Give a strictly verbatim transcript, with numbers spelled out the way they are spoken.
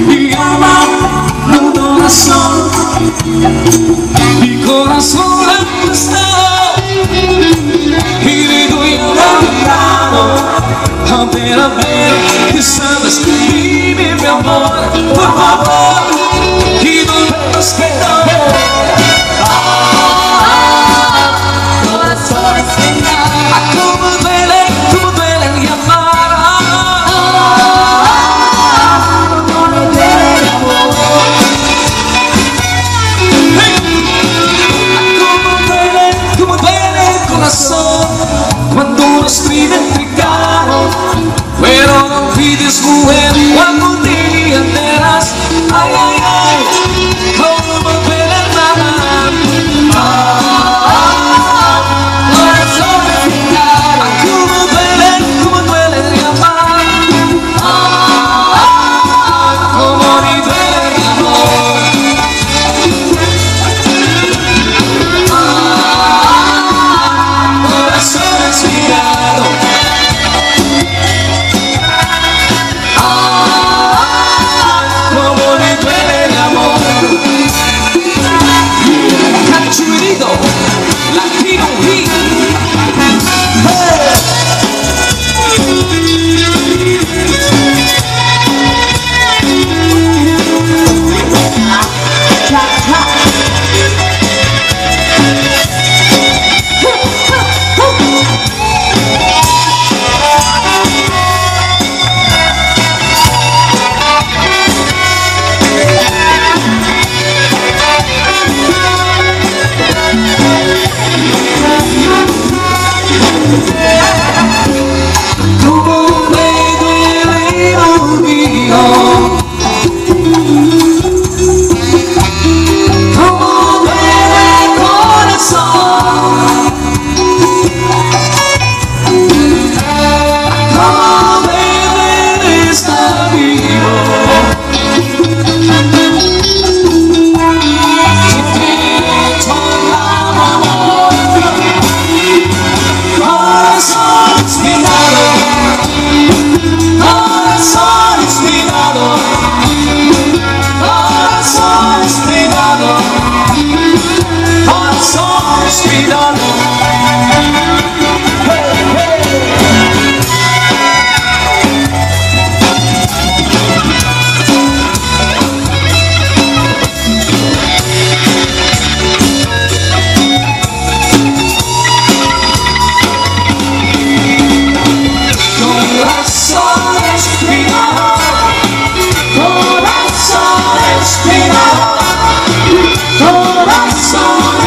Mi ama no corazón, mi corazón la prestó. Hiridoy abandonado, pero, pero, que sabes, dime, mi amor, por favor, que no me respeto. Ah, ah, ah, corazón. Ay, como duele, como duele el llamar. Ay, como duele, como duele el corazón cuando nos piden regalo. Pero no olvides, mujer, cuando te enteras, ay, ay, ay, cómo me duele el amar. Ah, ah, ah, corazón, ay, cómo duele, cómo duele el amar. Ah, ah, ah, cómo me duele el amor. Ah, corazón descuidado. Ah, cómo me duele el amor. Cachorrito, Latino Hit. Hey! Como me duele el olvido. Como duele el corazón. Como duele estar vivo. Corazón descuidado, corazón descuidado, corazón descuidado, corazón descuidado. Hey, hey. Corazones privados, corazones privados, corazones